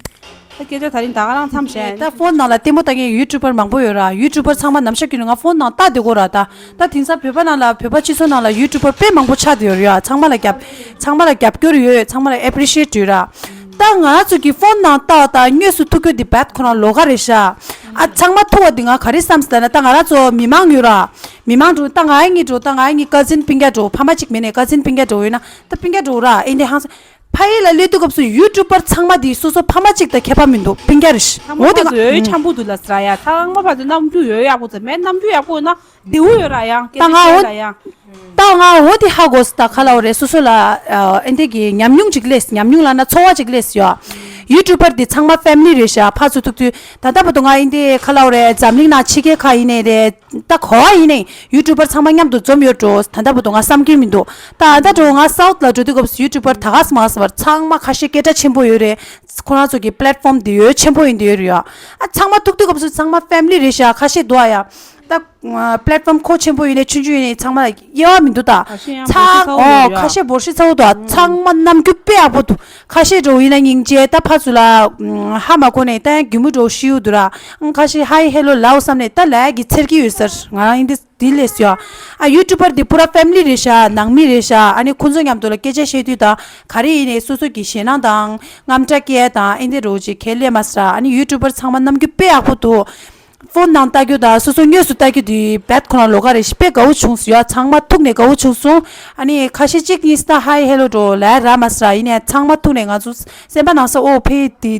སྐད་ཆ་ད་རིང་ད་ག་རང་མཚམས་བཞག་ད་ཕོན་ནང་ལ་ལྟད་མོ་ལྟ་མཁན་ཡུ་ཊུབ་པར་མང་པོ་ཡོད་ར། ཡུ་ཊུབ་པར་ཚང་མ་ནམ་ཞག་རྒྱུན་ནས་ང་ཕོན་ནང་ལྟ་བསྡད་ཀྱི་ཡོད་ར། ད་ད་དེང་སང་བོད་པ་ནང་ལ་བོད་པ་སྤྱི་ཚོགས་ནང་ལ་ཡུ་ཊུབ་པར་དཔེ་མང་པོ་ཆགས་བསྡད་ཡོད་རེད་ཡ། ཚང་མ་ལ་རྒྱབ་ཚང་མ་ལ་རྒྱབ་སྐྱོར་ཡོད། ཚང་མ་ལ་ཨེ་པི་རི་ཤི་ཡེ་ཊི་ཡོད་ར། ད་ང་རང་ཚོ་གི་ཕོན་ནང་ལྟ་བ་དང་དངོས་སུ་ཐུག་རྒྱུ་འདི་རྦད་ཁོ་རང་ལོགས་ཀ་རེད་ཤག་ཨ་ཚང་མ་ཐུག་པ་འདི་ང་ག་རེ་བསམ་ཟེར་ན། ད་ང་རང་ཚོ་མི་མང་ཡོད་ར། མི་མང་འགྲོ་ད་ང་ཨེ་ངི་འགྲོ་ད་ང་ཨེ་ངི་ཀ་ཛིན་སྤུན་ཀྱག་འགྲོ་ཕ་མ་གཅིག་མེད་ནས་ཀ་ཛིན་སྤུན་ཀྱག་འགྲོ་ཡོད་ན་ད་སྤུན་ཀྱག་འགྲོ་ར། ཨེ་འདི་ཧང་སང་ཕ་ཡུལ་ལ་སླེབས་དུས་སྐབས་སུ་ཡུ་ཊུབ་པར་ཚང་མ་འདི་སོ་སོ་ཕ་མ་གཅིག་དང་ཁྱད་པར་མི་འདུག་སྤུན་ཀྱག་རེད། ཚང་མ་འོ་དེ་ཕར་ཚུར་ཡོད་ཡོད་འཆམ་པོ་འདུག་ལ་ཟེར་ཡ། ཚང་མ་ཕར་ཚུར་རྣམ་འགྱུར་ཡོད་ཡག་པོ་ཚོ་མེད། རྣམ་འགྱུར་ཡག་པོ་ན་བདེ་བོ་ཡོད་ར་ཡང་སྐད་ད་ཆ་ང་བཤད་འོ་ལ་ཡང་། ད་ང་འོ་དེ་ཧ་གོ་སི་ད་ཁ་ལ་འོ་རེད། སོ་སོ་ལ་ཨ་འདི་གི་ཉམས་མྱོང་ཅིག་སླེབས། ཉམས་མྱོང་ལ་ན་ཚོར་བ་ཅིག་སླེབས་ཡོད། ཡུ་ཊུབ་པར་འདི་ཚང་མ་ཕེ་མི་ལི་རེད་ཤག་ཕར་ཚུར་ཐུག་དུས་ད་ལྟ་བར་དུ་ང་ཨིན་དེ་ཁ་ལ་འོ་རེད། འཛམ་གླིང་ནང་ཕྱི་རྒྱལ་ཁག་ཡིན་ནའི་རེད། ད་ག་བ་ཡིན་ནའི་ཡུ་ཊུབ་པར་ཚང་མ་མཉམ་དུ་འཛོམས་ཡོད་འགྲོ། ད་ལྟ་བར་དུ་ང་བསམ་གྱི་མི་འདུག་ད་ད་འགྲོ་ང་སའུ་ཐི་ལ་འགྲོ་དུས་སྐབས་སུ་ཡུ་ཊུབ་པར་ད་ག་སེ་མ་ག་སེ་བར་ཚང་མ་ཁ་ཤས་སྐད་གྲགས་ཆེན་པོ་ཡོད་རེད། ཁོ་རང་ཚོ་གི་པེ་ལེ་ཊི་ཕོམ་འདི་ཡོད་ཆེན་པོ་ཡིན་འདི་ཡོད་རེད་ཡ། ཨ་ཚང་མ་ཐུག་དུས་སྐབས་སུ་ཚང་མ་ཕེ་མི་ལི་རེད་ཤག་ཁ་ཤས་འདུག་ཨ་ཡ། ད་པེ་ལེ་ཊི་ཕོམ་ཁོ་ཆེན་པོ་ཡིན་ནའི་ཆུང་ཆུང་ཡིན་ནའི་ཚང་མ་ལ་དབྱེ་བ་མི་འདུག་ད་ཁ་ཤས་ཡང་ཚང་བོ་ཞིག་ཚ་བོ་འོ་ཡོད་ཁ་ཤས་འབོར་ཤི་ཚ་བོ་འདུག་ཨ་ཚང་མ་རྣམ་འགྱུར་དཔེ་ཡག་པོ་འདུག་ཁ་ཤས་འགྲོ་ཡིན་ན་སྙིང་རྗེ། ད་ཕར་ཚུར་ལ་ཧ་མ་གོ་ནས་ད་ཡང་གད་མོ་འགྲོ་ཤི་ཡོད་འདུག་ར། ཁ་ཤས་ཧའི་ཧེ་ལོ་ལའོ་བསམ་ནས་ད་ལའི་གི་འཚེར་གི་ཡོད་ཟེར། ང་རང་ཡིན་དེ་དེ་ལས་ཡོད། ཨ་ཡུ་ཊུབ་པར་འདི་པུ་ར་ཕེ་མི་ལི་རེད་ཤག་ནང་མི་རེད་ཤག་ཨ་ནི་ཁོ་ཚོ་མཉམ་དུ་ལ་སྐད་ཆ་བཤད་དུས་ད་ག་རེ་ཡིན་ནའི་སོ་སོ་གི་ཞེད་སྣང་དང་རྔམ་སྐྲག་སྐྱེ་དང་ཨེ་འདི་རོ་ཅིག་གལ་ལས་མ་སྲ། ཨ་ནི་ཡུ་ཊུབ་པར་ཚང་མ་རྣམ་འགྱུར་དཔེ་ཡག་པོ་འདུག་ཕོན་ནང་ལྟ་རྒྱུ་དང་སོ་སོ་དངོས་སུ་ལྟ་རྒྱུ་དེ་རྦད་ཁོ་རང་ལོགས་ཀ་རེད་ཤག་དཔེ་དགའ་བོ་བྱུང་སོང་ཡ། ཚང་མ་ཐུག་ནས་དགའ་བོ་བྱུང་སོང་། ཨ་ནི་ཁ་ཤས་གཅིག་གཉིས་ད་ཧའི་ཧེ་ལོ་འགྲོ་ལབ་ར་མ་ཟེར་ར། ཡིན་ནའི་ཚང་མ་ཐུག་ནས་ང་ཚོ་སེམས་པ་ནང་ས་འོ་ཕེ་དེ་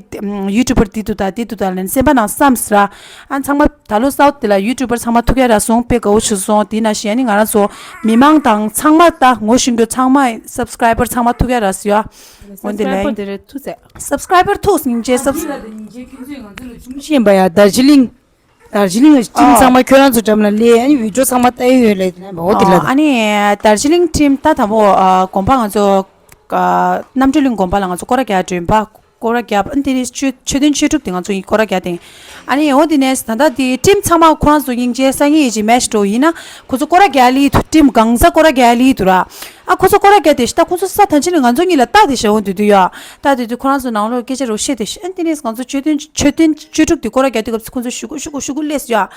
ཡུ་ཊུབ་པར་དེ་འདུག་ད་དེ་འདུག་ད་ལབ་ནས་སེམས་པ་ནང་བསམ་ཟེར་ར། ཨ་ཚང་མ་ད་ལོ་སའུ་ཐི་དེ་ལ་ཡུ་ཊུབ་པར་ཚང་མ་ཐུག་ཡ་ར་སོང་དཔེ་དགའ་བོ་བྱུང་སོང་། དེ་ནང་བཞིན་ཨ་ནི་ང་རང་ཚོ་མི་མང་དང་ཚང་མ་ད་ངོ་ཤེས་རྒྱུ་ཚང་མ་སབ་སི་ཀ་རའི་བར་ཚང་མ་ཐུག་ཡ་ར་ཟེར་ཡ། འོན་ཏེ་ལས་སབ་སི་ཀ་རའི་བར་ཐུག་སོང་། སབ་སི་ཀ་རའི་བར་ཐུག་སོང་ཡིན་ཅེ་སབ་སི་ཤེས་པ་ཡ་དར་ཇི་ལིང་། དར་ཇི་ལིང་ཊིམ་ཨ་ཚང་མ་ཁྱོད་རང་ཚོ་འགྲམ་ལ་སླེབས། ཨ་ནི་བི་ཌིའོ་ཚང་མ་ལྟ་ཡི་ཡོད་ལབ་ཡིན་པ་འོ་དེ་ལ། ཨ་ནི་དར་ཇི་ལིང་ཊིམ་ད་དང་པོ་ཨ་དགོན་པ་ང་ཚོ་ཨ་རྣམ་གྲོལ་གླིང་དགོན་པ་ལ་ང་ཚོ་སྐོར་ར་རྒྱག་འགྲོ་ཡིན་པ། སྐོར་ར་རྒྱག་ཨ་ནི་དེ་ནི་མཆོད་མཆོད་རྟེན་མཆོད་སྒྲུབ་དེ་ང་ཚོ་ཡིན་སྐོར་ར་རྒྱག་དེ། ཨ་ནི་འོ་དེ་ནས་ད་ལྟ་དེ་ཊིམ་ཚང་མ་ཁོ་རང་ཚོ་སྙིང་རྗེ་སང་ཉིན་ཡིན་གཅིག་མེ་ཆི་འགྲོ་ཡིན་ན་ཁོ་ཚོ་སྐོར་ར་རྒྱག་ལི་ཐུ་ཊིམ་གང་ཟག་སྐོར་ར་རྒྱག་ལི་ཐུ་ར། ཨ་ཁོ་ཚོ་སྐོར་ར་རྒྱག་དེ་ཤི་ད་ཁོ་ཚོ་ས་ཐང་ཆེན་ནས་ང་ཚོ་གཉིས་ལ་ལྟ་དེ་ཤི་འོང་དུས་དུས་ཡ། ལྟ་དེ་དུས་ཁོ་རང་ཚོ་ནང་ལོགས་སྐད་ཆ་རོ་བཤད་དེ་ཤི་ཨ་ནི་དེ་ནས་ང་ཚོ་མཆོད་རྟེན་མཆོད་རྟེན་མཆོད་སྒྲུབ་དེ་སྐོར་ར་རྒྱག་དུས་སྐབས་སུ་ཁོ་ཚོ་ཤུ་གུ་ཤུ་གུ་ཤུ་གུ་སླེབས་ཡ། ཨ་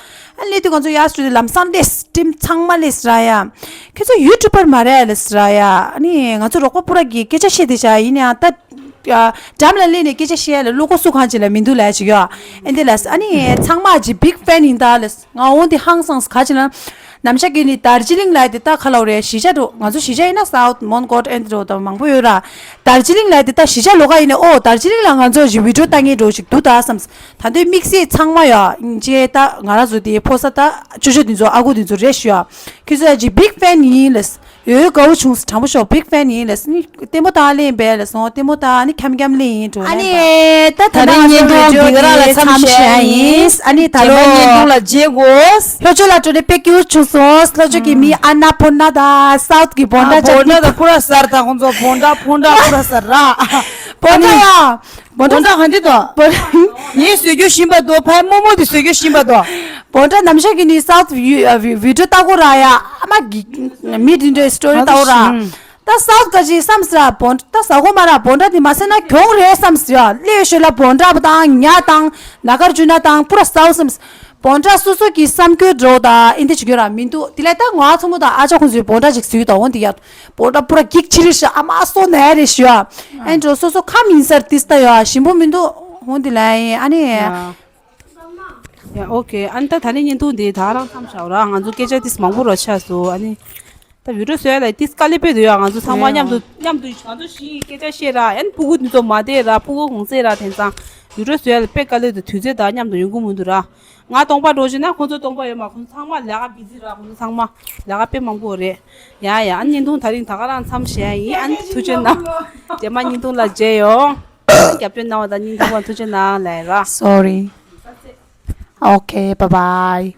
སླེབས་དུས་ང་ཚོ་ཡ་སུ་དེ་ལམ་སང་སླེབས་ཊིམ་ཚང་མ་སླེབས་ར་ཡ། ཁྱོད་ཚོ་ཡུ་ཊུབ་པར་མ་རེད་ལབ་ར་ཡ། ཨ་ནི་ང་ཚོ་རོགས་པ་སྤུ་ར་གི་སྐད་ཆ་བཤད་དེ་ཤི་ཡིན་ཡང་ད། འགྲམ་ལ་སླེབས་ནས་སྐད་ཆ་བཤད་ཡ་ལ་བློ་ཁོག་སུ་གང་ཅིག་ལ་མི་འདུག་ལབ་ཅིག་ཡོད། ཨེ་འདི་ལ་ཨ་ནི་ཚང་མ་ཅིག་བིག་ཕེན་ཡིན་ད་ལ། ང་འོང་དེ་ཧང་སངས་ག་ཅི་ན། ནམ་ཞག་གི་ནི་དར་ཇི་ལིང་ལ་དེ་ད་ཁ་ལ་བ་རེད་གཞིས་ཆགས་འགྲོ་ང་ཚོ་གཞིས་ཆགས་ཡིན་ན་སའུ་ཐི་མོན་གྷོ་ཊ་ཨེ་འདི་འགྲོ་དང་མང་པོ་ཡོད་ར། དར་ཇི་ལིང་ལ་དེ་ད་གཞིས་ཆགས་ལོ་ག་ཡིན་ནས་ཨོ་དར་ཇི་ལིང་ལ་ང་ཚོ་ཅིག་བི་ཌིའོ་ལྟ་ངེས་འགྲོ་ཞིག་འདུག་ད་བསམ། ད་དུས་དམིགས་བསལ་ཚང་མ་ཡོད་ཅེ་ད་ང་རང་ཚོ་དེ་ཕོ་གསར་ད་ཅོ་ཅོ་དེ་ཚོ་ཨ་ཁུ་དེ་ཚོ་རེད་ཞུ་ཡ། ཁྱོད་ཚོ་ཡ་ཅིག་བིག་ཕེན་ཡིན་ལ། ཡོད་དགའ་བོ་བྱུང་སོང་དྲང་པོ་ཤོག་བིག་ཕེན་ཡིན་ལ་སི་ནི་ལྟད་མོ་ལྟ་ལེན་པས་ལ་སོང་ལྟད་མོ་ལྟ་ནི་འཁྱམ་འཁྱམ་ལེན་ཡིན་འགྲོ་ཨ་ནི་ད་ད་ད་ལྟ་ང་ཚོ་བརྙན་ཐུང་འདི་ག་རང་ལ་མཚམས་བཞག་ཡིན། ཨ་ནི་ད་ལོ་བརྙན་ཐུང་ལ་མཇལ་དགོས། ལྷོ་ཕྱོགས་ལ་འགྲོ་ནས་དཔེ་སྐྱིད་པོ་བྱུང་སོང་། ལྷོ་ཕྱོགས་ཀྱི་མི་ཨ་ན་པོ་ན་ད་སའུ་ཐི་གི་བོན་ད་ཅག་བོན་ད་ད་པུ་ར་སར་ད་ཁོང་ཚོ་བོན་ད་བོན་ད་པུ་ར་སར་ར་བོན་ད་ཡ། བོན་ད་ག་འདི་དོ། ངས་བཟོས་རྒྱུ་ཤིན་པ་དོ་ཕའི་རྨོ་མོ་དེ་བཟོས་རྒྱུ་ཤིན་པ་དོ། བོན་ད་ནམ་ཞག་གི་ནི་སའུ་ཐི་བི་ཌིའོ་ལྟ་གོ་ར་ཡ། ཨ་མ་གི་མི་དེ་འདྲའི་སི་ཊོ་རི་ལྟ་གོ་ར། ད་སའུ་ཐི་ག་ཅི་བསམ་སི་ར་བོན་ད་ཟ་གོ་མ་ར་བོན་ད་དེ་མ་སེ་ན་གྱོང་རེད་བསམ་སི་ཡ། ལེ་ཤོད་ལ་བོན་ད་བ་དང་ཉ་དང་ན་གར་ཇུ་ན་དང་པུ་ར་སའུ་བསམ་སི། བོན་ད་སོ་སོ་གི་བསམ་རྒྱུ་འགྲོ་ད་ཨིན་དེ་ཅི་གྱོ་ར་མི་འདུག་དེ་ལས་ད་ང་ཚོ་མོ་ད་ཨ་ཅག་ཁོང་ཚོའི་བོན་ད་ཅིག་བཟོས་ད་འོན་དེ་ཡ། བོན་ད་པུ་ར་གིག་ཆི་རེ་ཤ་ཨ་མ་སོ་ན་རེ་ཤ། ཨེ་འགྲོ་སོ་སོ་ཁམ་ཡིན་སར་ཏིས་ད་ཡ་ཞིམ་པོ་མི་འདུག་འོན་དེ་ལ་ཨ་ནི། ཡ་ཨོ་ཁེ། ཨ་ནི་ད་ད་ནི་བརྙན་ཐུང་འདི་ད་རང་མཚམས་བཞག་ར། ང་ཚོ་སྐད་ཆ་ཏིས་མང་པོ་ར་ཆགས་སོང་། ཨ་ནི་ད་བི་ཌིའོ་བཟོ་ཡ་ལ་ཏིས་དཀའ་ལས་དཔེ་འདུག་ཡ། ང་ཚོ་ཚང་མ་མཉམ་དུ་མཉམ་དུ་ང་ཚོ་བཞི་སྐད་ཆ་བཤད་ར། ཨ་ནི་ཕྲུ་གུ་འདི་ཚོ་མ་བསྡད་ར། ཕྲུ་གུ་གུང་སེང་ར། དེང་སང་བི་ཌིའོ་བཟོ་ཡ་ལ་དཔེ་དཀའ་ལས་འདུག་དུས་ཚོད་ད་མཉམ་དུ་ཡོང་གི་མི་འདུག་ར། ང་སྟོང་པ་འགྲོ་བྱས་ན་ཁོང་ཚོ་སྟོང་པ་ཡོད་མ། ཁོང་ཚོ་ཚང་མ་ལས་ཀ་བི་ཛི་ར། ཁོང་ཚོ་ཚང་མ་ལས་ཀ་དཔེ་མང་པོ་རེད། ཡ་ཡ། ཨ་ནི་བརྙན་ཐུང་ད་རིང་ད་ག་རང་མཚམས་བཞག་ཡིན། ཨ་ནི་ཐུགས་རྗེ་གནང་། རྗེས་མ་བརྙན་ཐུང་ལ་མཇལ་ཡོང་། རྒྱབ་སྐྱོར་གནང་བ་དང་སྙིང་ཐག་པ་ཐུགས་རྗེ་གནང་ལབ་ར། Sorry. Okay, bye bye.